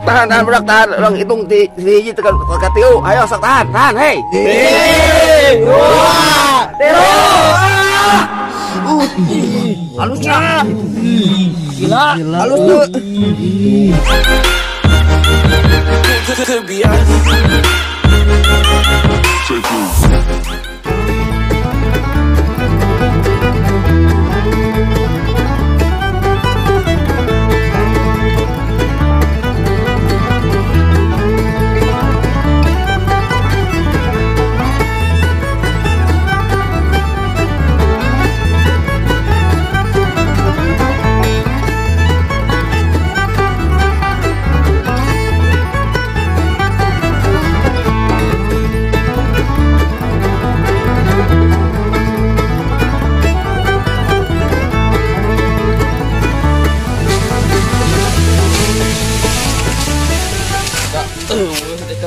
Tahan, tahan budak, tahan. Urang hitung ti hiji tekan ka tilu. Ayo sok tahan, tahan, hei. 1 2 3. Halusnya. Gila, halus tuh.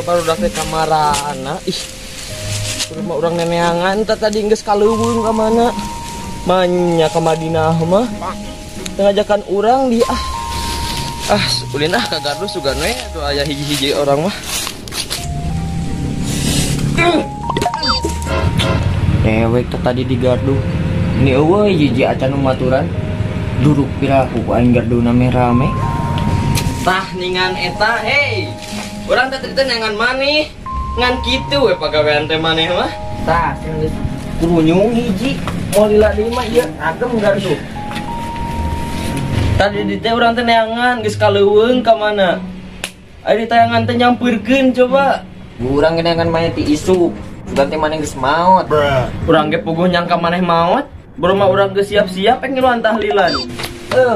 Baru dah teh kamarana, ih, rumah orang neneangan tadi geus kaleuweung ka mana, manya ka Madinah mah, ngajakan urang di ulin ah ka gardu sugan we atuh aya hiji-hiji orang mah. Dewek teh tadi di gardu, ini eueuh hiji acan maturan, duruk piraku ku aing garduna rame. Tah ningan eta, hei. Urang teh teh nyangan maneh ngan kitu we pagawean teh maneh mah. Tah geus kurunyung hiji moal lila deui mah ieu agem gardu. Tadi di teh urang teh neangan geus kaleuweung ka mana. Ari ditayangan teh nyampeurkeun coba. Urang ge neangan maneh ti isuk. Sugan teh maneh geus maot. Urang ge puguh nyangka maneh maot. Baru mah urang geus siap-siap ek ngiluan tahlilan.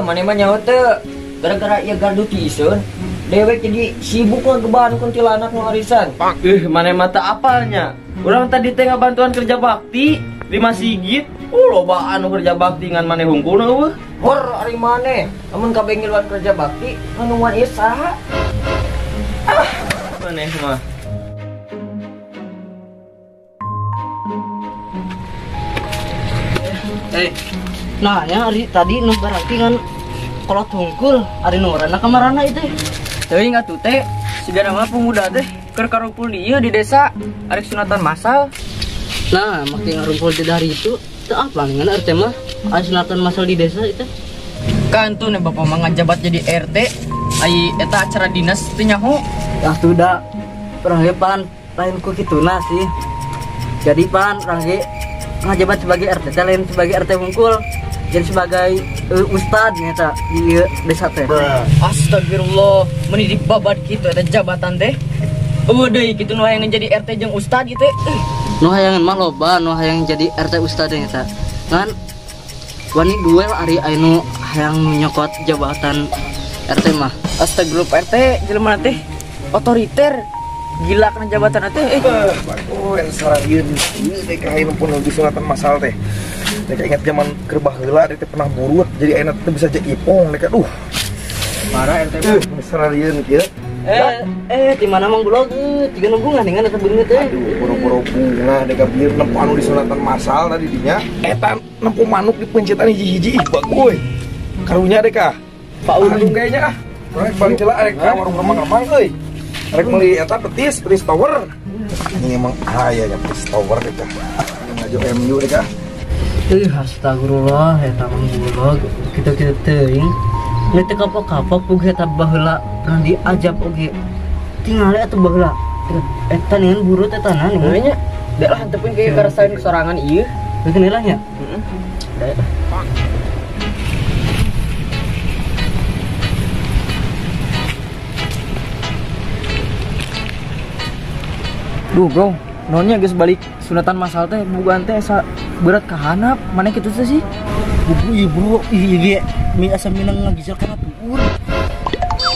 Maneh mah nyaho teu. Gara-gara ieu gardu ti iseun. Dewek jadi sibuk ngegeban kuntilanak nu arisan. Maneh mata apalnya. Urang tadi teh ngabantuan kerja bakti di masjid. Loba anu kerja bakti ngan maneh hungkul eueuh. Hor ari maneh, lamun kabeh ngiluan kerja bakti, nunguan ieu saha? Maneh mah. Nah, ya ari tadi nu berarti kan kolot hungkul ari nu ngaranna kamarana itu. Teuing atuh teh, sigana mah pemuda teh keur karumpul di ieu di desa arek sunatan masal. Nah, make ngarumpul di dari itu teu apa ngan RT mah aya sunatan masal di desa itu. Kan tuh nih bapak mah ngajabat jadi RT, ai eta acara dinas teu nyaho. Ah tuh da, urang ge pan lain ku kituna sih. Jadi pan urang ge ngajabat sebagai RT teh lain sebagai RT hungkul. Jadi sebagai ustad nyata di desa teh. Astagfirullah, meni dibabat kitu eta jabatan teh. Eueuh deui kitu nu hayang jadi RT jeung ustad ieu teh. Nu hayangan mah loba nu hayang jadi RT ustad nyata. Ngan wani duel ari anu hayang nu nyokot jabatan RT mah. Astagfirullah RT jelema teh otoriter. Gila kana jabatan teh. Oh, sararieun ieu teh ka hayang pun di sunatan masal teh. Deka ingat zaman keur baheula teh pernah burut jadi ayeuna teh bisa jadi ipong deka duh. Parah RT mah. Sararieun kieu. Di mana mang blog tiga nunggu ngan eta beungeut teh. Aduh, boro-boro bunga deka bieu nempo anu di sunatan masal tadi dinya. Eta nempo manuk di peuncetan hiji-hiji ih bagoy. Karunya deka. Pak Udung kayaknya ah. Urang balik heula arek ka warung remang-remang euy. Arek meuli eta petis, petis tower. Ini emang aya nya petis tower deka. Ngajo MU deka. Astagfirullah eta mang bulog kitu-kitu teuing. Geus teu kapok-kapok puguh eta baheula pernah diajab oge. Tingali atuh baheula. Eta ningan burut eta na ningan nya. Da lah henteu pun kayak karasain sorangan ieu. Heukeun heula nya. Heeh. Da. Duh, bro, nonnya geus balik sunatan masal teh bukan teh asa berat kahanap. Mana kitu teh sih? Bubu ieu bro, ieu ge mi asa minang ngagijal kana tuur.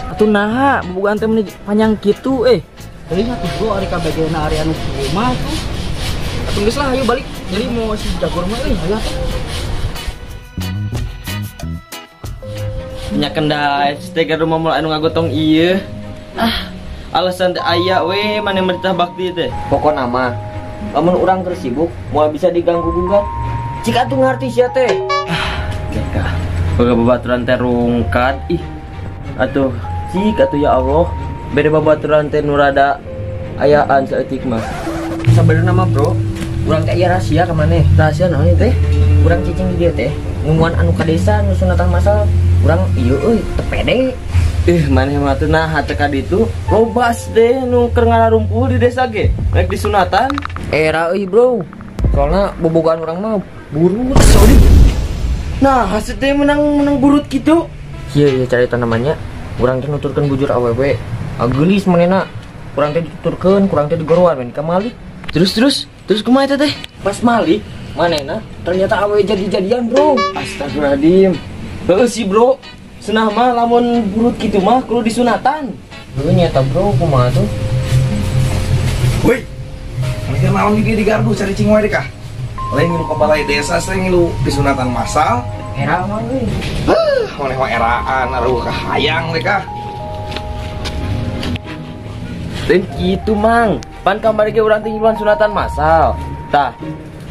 Atuh naha bubugan teh meuni panjang kitu eh. Teuing atuh bro ari kabagena ari anu kumaha tuh. Atuh geus lah ayo balik. Jadi mau si jagor mah euy hayu atuh. Nya kendai teh gaduh moal anu ngagotong ieu. Ah, alasan teh aya we maneh merintah bakti teh. Pokona mah lamun urang keur sibuk moal bisa diganggu gugat. Cik atuh ngarti sia teh. Ah, deka. Boga babaturan teh rungkad ih. Atuh cik atuh ya Allah. Bere babaturan teh nu rada ayaan saeutik mah. Sabenerna mah bro, urang teh aya rahasia ka maneh. Rahasia naon teh? Urang cicing di dieu teh, ngumuan anu ka desa nu sunatan masal. Urang ieu euy teu pede. Maneh mah teu naha teh ka ditu. Lobas deh nu keur ngararumpul di desa ge. Rek disunatan. Era euy bro. Soalna bobogaan urang mah burut. Nah, hasil teh menang burut gitu. Iya, cari tanamannya. Urang teh nuturkeun bujur awewe. Geulis manehna. Kurang teh dituturkeun, kurang teh digorowan we ka Malik. Terus kumaha eta teh? Pas Malik manehna ternyata awewe jadi-jadian, bro. Astagfirullahaladzim. Heueuh sih, bro. Senah mah lamun burut kitu mah kudu disunatan. Heueuh nyata, bro, kumaha tuh? Woi. Maneh naon di gardu cari cing wae kah? Lain ngilu ka balai desa, saya ngilu disunatan masal. Era mah euy. Heuh, maneh mah eraan aruh kahayang deh kah. Lain kitu mang, pan kamari ge urang teh ngiluan sunatan masal. Tah,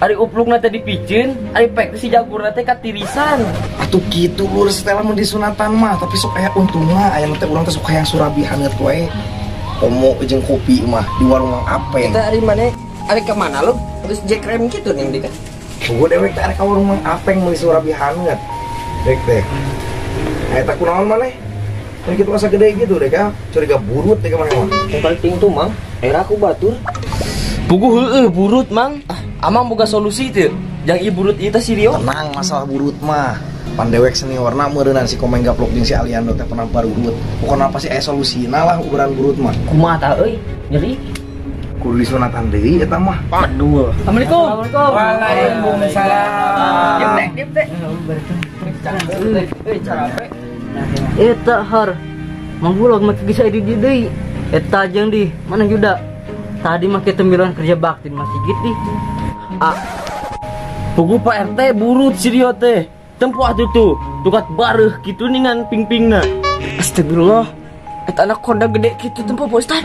ari uplukna teh dipiceun, ari pek teh si jagurna teh katirisan. Atuh kitu lur setelah mun disunatan mah, tapi sok aya untungna, aya teh urang teh sok hayang surabi haneut wae. Komo jeung kopi mah di warung Mang Apeng. Eta ari maneh ari ka mana lu? Terus jack rem kitu ning di kan. Gua dewek teh ari ka warung Mang Apeng meuli surabi haneut. Dek teh. Eta kunaon maneh? Kan kitu asa gede gitu deh kah? Curiga burut deh maneh mah. Yang paling tuh mang, era aku batur. Puguh heueuh burut mang. Ah, amang boga solusi teu. Jang ieu burut ieu teh si Rio. Tenang masalah burut mah. Pan dewek seniorna meureunnan si Komeng Gaplok jeung si Aliando teh pernah barurut. Pokona pasti aya solusina lah ukuran burut mah. Kumaha tah euy? Nyeri. Kudu disunatan deui eta mah. Aduh. Assalamualaikum. Waalaikumsalam. Dip teh. Euy carape. Eta har. Manggulog make geus aya di dieu deui. Eta jeung di mana Yuda? Tadi make tembilan kerja bakti di masjid di. Ah. Puguh Pak RT burut si Rio teh. Tempo atuh tuh, tukat bareuh kitu ningan ping-pingna. Astagfirullah. Eta anak konda gede kitu tempo Pak Ustad.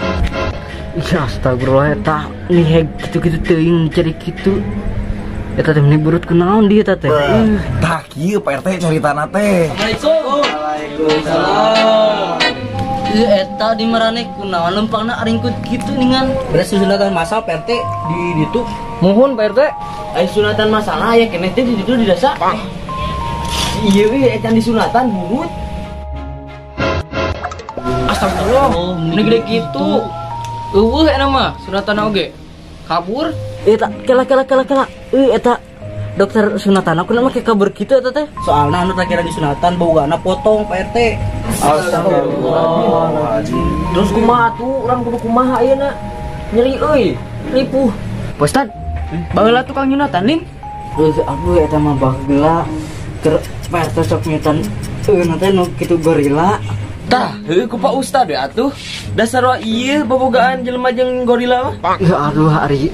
Ya astagfirullah eta niheg kitu-kitu teuing cari kitu. Eta teh meni burut kunaon dia eta teh. Tah kieu Pak RT caritana teh. Assalamualaikum. Waalaikumsalam. Ieu eta di marane kunaon lempangna aringkut kitu ningan. Beres sunatan masal Pak RT di ditu. Muhun Pak RT. Ai sunatan masalah aya keneh teh di ditu di desa. Iya euy eta disunatan burut. Astagfirullah, meni gede kitu. Eueuh eta mah sunatan oge. Kabur. Eta kela. Euy eta dokter sunatan aku make kabur kitu eta teh. Soalna anu takira disunatan bogana potong Pak RT. Astagfirullahaladzim. Terus kumaha tuh urang kudu kumaha ayeuna? Nyeri euy, ripuh. Pak Ustad, baheula tukang nyunatan lin. Terus aduh eta mah baheula keur Pak RT sok nyutan euy teh nu kitu gorila. Tah, heueuh ku Pak Ustad we atuh. Dasar wa ieu bobogaan jelema jeung gorila mah. Ya aduh ari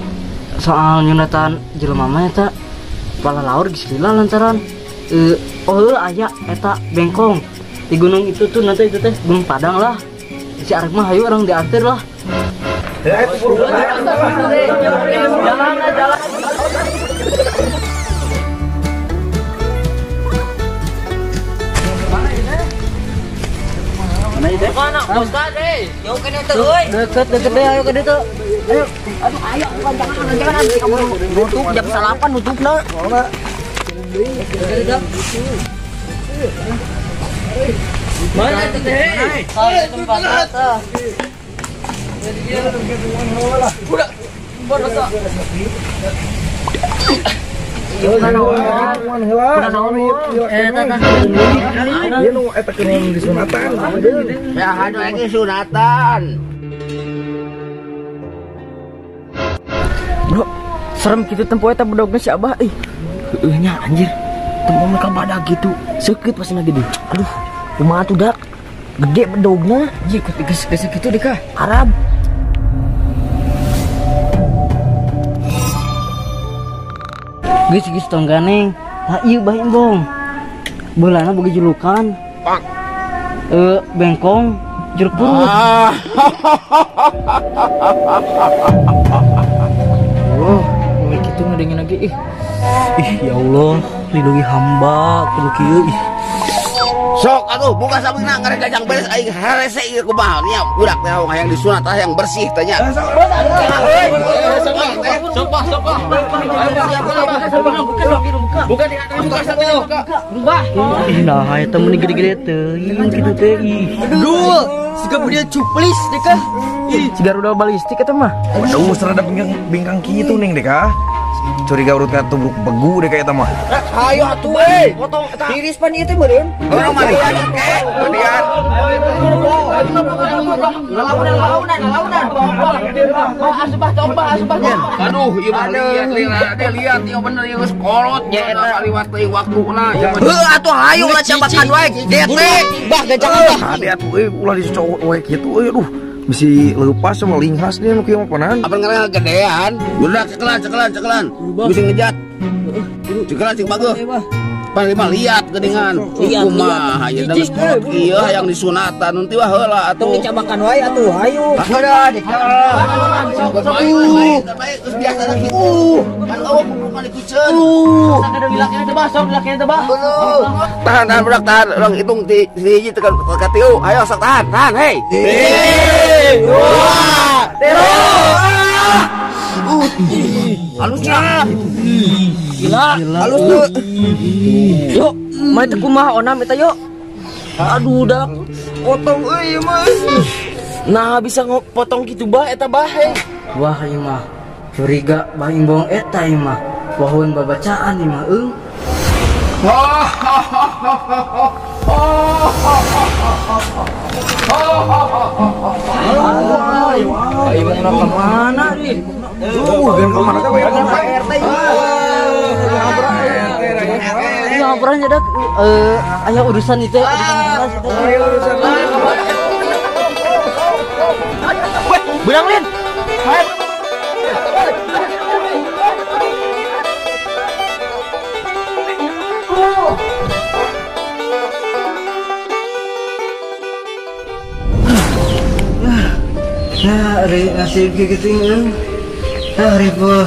soal nyunatan jelema mah eta pala laur geus lila lantaran oh heueuh aya eta bengkong di gunung itu tuh nanti itu teh Gunung Padang lah. Si Arif mah hayu orang diatur lah. Ya itu buru. Jalan jalan. Mana Ustad euy? Jauh kene teh euy. Deket deh ayo ke ditu. Ayo. Aduh ayo jangan kamu nutup jam 8 nutupna. Mana teh? Tempat eta. Udah. Bodoh. Sunatan. Bro, serem gitu tempo eta bedogna si Abah ih. Heueuh nya anjir. Tempo mereka badak gitu. Seukeut pasina gede. Aduh, kumaha tuh dak? Gede bedogna. Ieu geus geus kitu deh kah? Arab. Geus geus tong ganeng. Lah ieu bah embong. Beulana boga julukan. Bengkong jeruk purut. Wah, mulai kitu ngadengin lagi ih. Ih, ya Allah, lindungi hamba kudu kieu ih. Sok atuh buka sabina ngarek gajang beres aing harese ieu kumaha nya budak teh hayang disunat tah yang bersih teh nya. Sok bah, sok bah. Buka buka sabina buka. Rubah. Ih nah eta mun gede-gede teuing kitu teh ih. Aduh, siga budaya cuplis deka. Ih, siga rudal balistik eta mah. Waduh, serada bingkang kitu ning deka. Curiga urut ka tubruk begu deh kayak eta mah. Ayo atuh we. Potong eta. Tiris pan ieu teh meureun. Urang mandian ke, mandian. Launan, launan. Asubah coba, asubah. Aduh, ieu mah lihat, lihat ieu bener ieu geus kolot nya eta liwat teuing waktuna. Heuh atuh hayu lah cabakan wae gete. Bah gajangan bah. Hade atuh euy ulah dicowok wae kitu euy aduh. Bisi leupas sama linghas dia nu kieu mah panan. Apa ngarang gedean? Udah cekelan cekelan cekelan. Bisi ngejat. Cekelan cing baguh. Pan mah liat geuningan. Kumaha ieu geus kolot ieu hayang disunatan nanti wah heula atuh. Tong dicabakan wae atuh hayu. Udah dek. Baik geus biasa kitu. Kan eueuh kudu dikuceun. Dilakina teh bah, sok dilakina teh bah. Tahan tahan budak tahan, urang hitung ti hiji tekan ka tilu. Ayo sok tahan, tahan hei. Dua, tilu. Halusnya. Gila, halus tuh. Yuk, main teh kumaha onam eta yuk. Aduh, dak. Potong euy mah. Nah, bisa ngopotong gitu bah eta bah hei. Wah, ieu mah curiga bah imbong eta ieu mah. Wahun babacaan ieu mah eung. Ayo mau kemana nih? Tuh, gen kemana teh we? RT. Ini laporannya dak aya urusan itu, urusan itu. Weh, benang lin. Nah, ari nasib kieu geuting euy. Ah, ripuh.